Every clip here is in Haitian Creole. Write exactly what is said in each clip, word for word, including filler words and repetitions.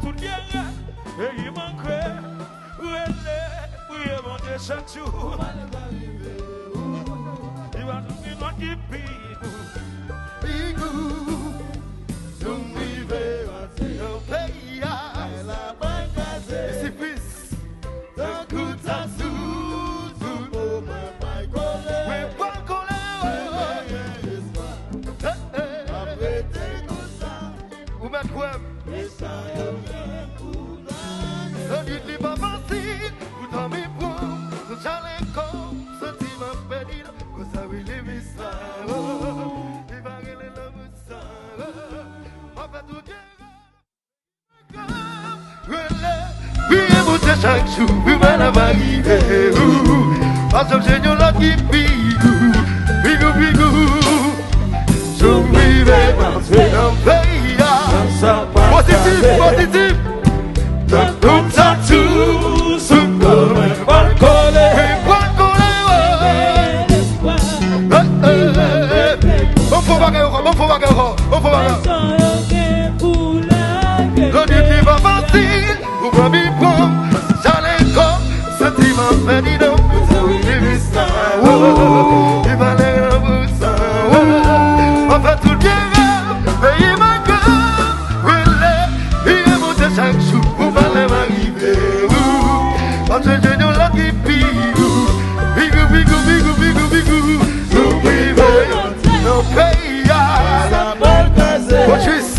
Tout yè rèv, peyi manke, rele, priye Bondye chak jou. Li va nou gen lòt ki pi gou. Pi gou. Si w rive rantre nan peyi a, la bay kraze. Isi fis. Tankou tatou, sou po mwen pral kole. Mwen pral kole, oh. Mwen gen espwa. Hey, hey. M ap rete konsa. Ou mèt kwè m. Mechan yo gen pou lage. Nan nwit li pa fasil pou dòmi pran m. Sou chale kò m, santi m ap pèdi nan kò sa rele mechan, oh. Li pa rele lanmou sa, oh. M ap fè tout gen Rele, priye Bondye chak jou, pou malè pa rive ou. Pa janm jwenn yon lòt ki pi gou, pi gou, pi gou. Jou m rive panse nan peyi a. Pozitif, pozitif. Tankou tatou, sou kò mwen pral kole. Mwen pral kole, oh. Hey, hey, hey, hey. Ban m fè yon bagay ankò, ban m fè yon bagay ankò, ban m fè yon bagay. Nan nwit li pa fasil, ou pran mi pran, chale kò, santiman pèdi nan pou sa wi li visa, oh, li pa lè nan pou sa, oh. Anfèt tout gen rèv, peyi manke, rele, priye Bondye chak jou, pou malè pa rive ou. Pa janm jwenn yon lòt ki pi gou, pi gou, pi gou, pi gou, pi gou, pi gou. Nou prive nan peyi a. Sa pral kraze. Otis.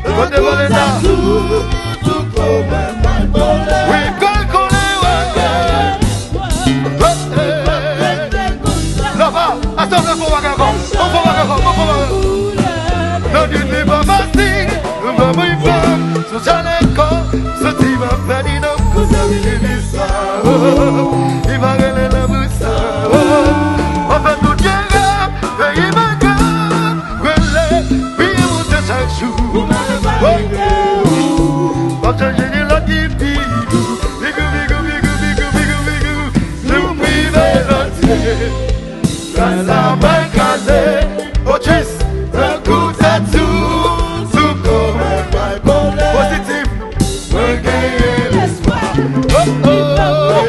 Kote Valenta? Wi, kòl kole, wi. Lava, atann, fò bagay ankò. Fò bagay ankò, fò bagay ankò. Nan nwit li pa fasil, nou pa mouri fanm. Sou chale kò, santiman pèdi nan pou sa wi li visa, oh. Li pa rele lanmou sa, oh. Anfèt tout gen rèv, peyi manke, rele, priye Bondye chak jou. Oh. Pa janm jwenn lòt ki pi gou, pi gou, pi gou, pi gou. Nou prive lòt. Kras la pral kraze, Otis, tankou tatou, sou kò mwen pral kole. Pozitif. Mwen genyen lespwa. Oh, oh, oh.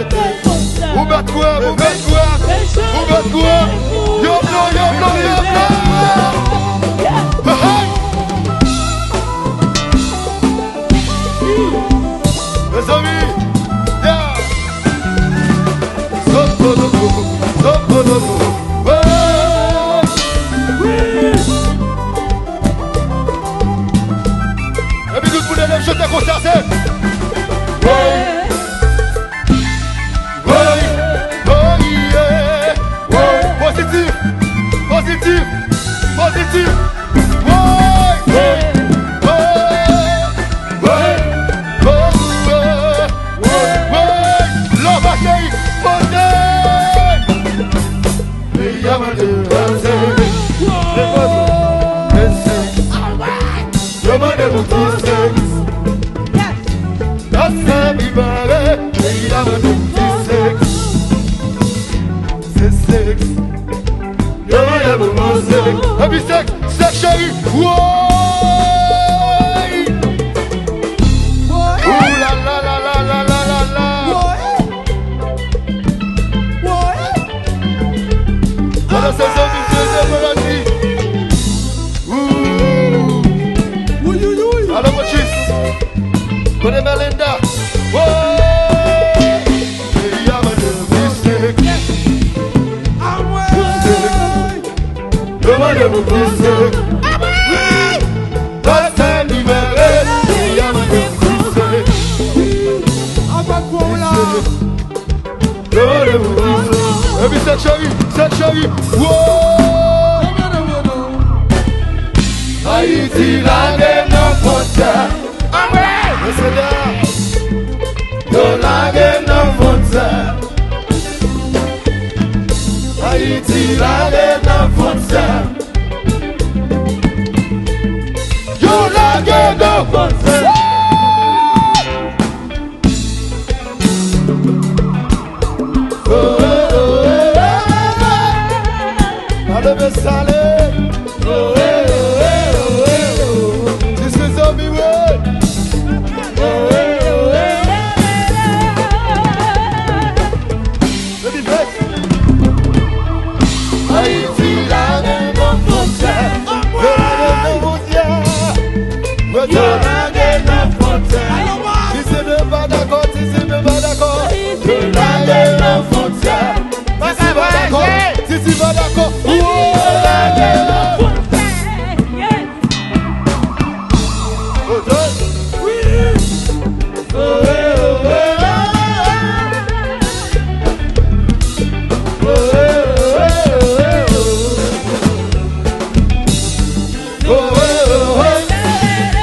Ou mèt kwè, ou mèt kwè, ou mèt kwè. Yo blo, yo blo, yo blo. Hey, hey. Mezanmi, yeah. Sopotopo, sopotopo. Woy! Epi tout moun leve chante konsa, se woy! Woy! Woy! Yeah! Woy! Pozitif! Pozitif! Pozitif! Woy! Woy! Woy! Woy! Woy! Woy! Lòv a cheri! Poze! Peyi a mande vanse. Depoze. Mesi. Yo mande pou ti seks. Pase mi mare. Peyi a mande pou ti seks. Se seks. Yo mande pou manje. Epi sèk, sèk cheri. Woy! Ooh la la la la la la la la. Pandan se zanmi, se zanmi, ooh. Alo, Mochis. Kote Melinda? Woy! Peyi a mande pou sèk. Pou sèk. Yo mande pou pouse. Pastè libere. Yo mande pou pouse. Yo mande pou pouse. Epi sèk cheri, sèk cheri. Woy! Ayiti lage nan fwontyè. Mesye dam. Yo lage nan fwontyè. Ayiti lage nan fwontyè. Yo lage nan fwontyè. Ale mesye ale. This is Obi Wan. Yo lage nan fwontyè. Titi nou pa dakò, Titi nou pa dakò. Yo lage nan fwontyè. Titi pa dakò, Titi pa dakò. Yo lage nan fwontyè.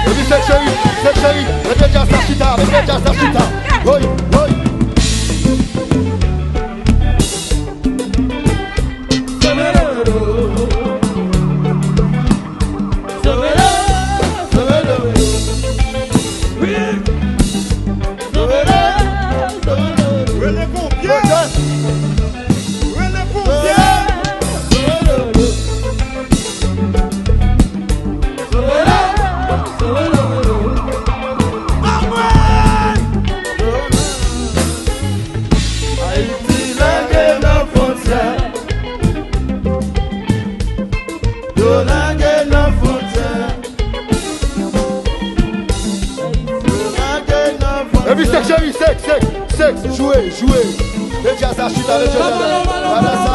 Epi sèk cheri, sèk cheri, mete djaz la chita, mete djaz la chita. Woy, woy. Rele konbyen? Rele konbyen? Ayiti lage nan fwontyè. Yo lage nan fwontyè. Yo lage nan fwontyè. Epi sèk cheri, sèk, sèk, sèk, jwe, jwe. Mete djaz la chita, mesye dam.